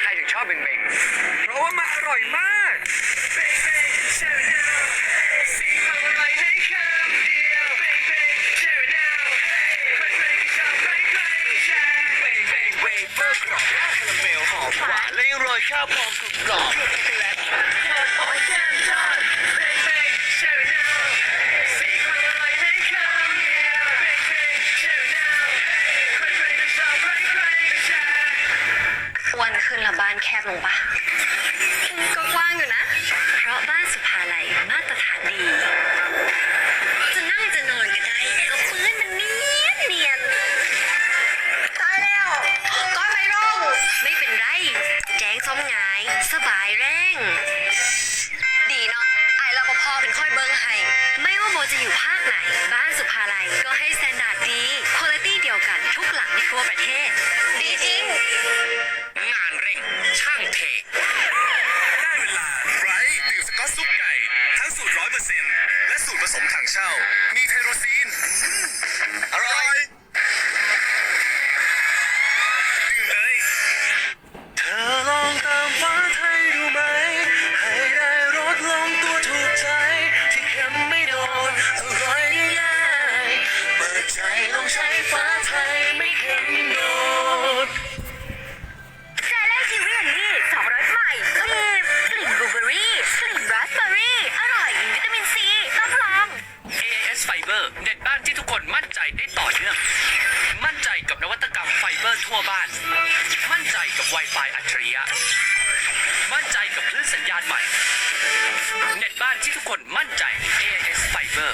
ใครถึงชอบเบงเบง เพราะว่ามันอร่อยมาก เบงเบง Share it now สี่ความอร่อยในคำเดียว เบงเบง Share it now ใครๆก็ชอบ ใครๆก็แชร์ เบงเบง เวเฟอร์กรอบ คาราเมลหอมหวาน และยังโรยข้าวพองกรุบกรอบ เบงเบง Share it now สี่ความอร่อยในคำเดียว เบงเบง Share it now ใครๆก็ชอบ ใครๆก็แชร์ ອ້ວນຂຶ້ນ ແລ້ວບ້ານແຄບລົງປະ? ກໍກວ້າງຢູ່ນະ ເພາະບ້ານສຸພາໄລມາດຕະຖານດີ ຈະນັ່ງຈະນອນກໍໄດ້ ກໍພື້ນມັນເນຍນໆ. ຕາຍແລ້ວ ກ້ອນໄມ້ລົງ ໄມ່ເປັນໄລ ແຈ້ງສ້ອມງ່າຍ ສະບາຍແຮງ. ດີເນາະ ອ້າຍ ລະ ປະ ພ ເປັນຂ້ອຍເບິ່ງໃຫ້. ໄມ່ວ່າບໍ່ຈະຢູ່ພາກໃດ ບ້ານສຸພາໄລກໍໃຫ້ສະແຕນດາດດີ ຄວາລິຕີ້ດຽວກັນທຸກຫຼັງທົ່ວປະເທດ. ດີຈິງ. ງານເລັ່ງ ຊ່າງເທ ໄດ້ເວລາ Bright ດື່ມສະກອດຊຸບໄກ່ ທັງສູດຮ້ອຍເປີເຊັນ ແລະ ສູດປະສົມຖັງເຊົ່າ ມີໄທໂຣຊີນ ອືມ ອະຮ່ອຍ ດື່ມເລີຍ. ເທືອລອງເຕີມຟ້າໄທດູໄໝ ໃຫ້ໄດ້ລົດລົງຕົວຖືກໃຈ ທີ່ເຄັມໄມ່ໂດດ ອະຮ່ອຍງ່າຍໆ ເປີດໃຈລອງໃຊ້ຟ້າໄທໄມ່ເຄັມໂດດ. ເຈລາທີວີແອນດີ ສອງລົດໃໝ່ ຄຣີມ ກິ່ນບລູເບີຣີ ກິ່ນຣາສເບີຣີ ອະຮ່ອຍ ມີວິຕາມິນຊີ ຕ້ອງລອງ. ເອເອສ ໄຟເບີ ເນັດບ້ານທີ່ທຸກຄົນໝັ້ນໃຈໄດ້ຕໍ່ເນື່ອງ. ໝັ້ນໃຈກັບນະວັດຕະກຳໄຟເບີທົ່ວບ້ານ. ໝັ້ນໃຈກັບ Wi-Fi ອັດສະລິຍະ. ໝັ້ນໃຈກັບຄື້ນສັນຍານໃໝ່. ເນັດບ້ານທີ່ທຸກຄົນໝັ້ນໃຈ ເອເອສ ໄຟເບີ.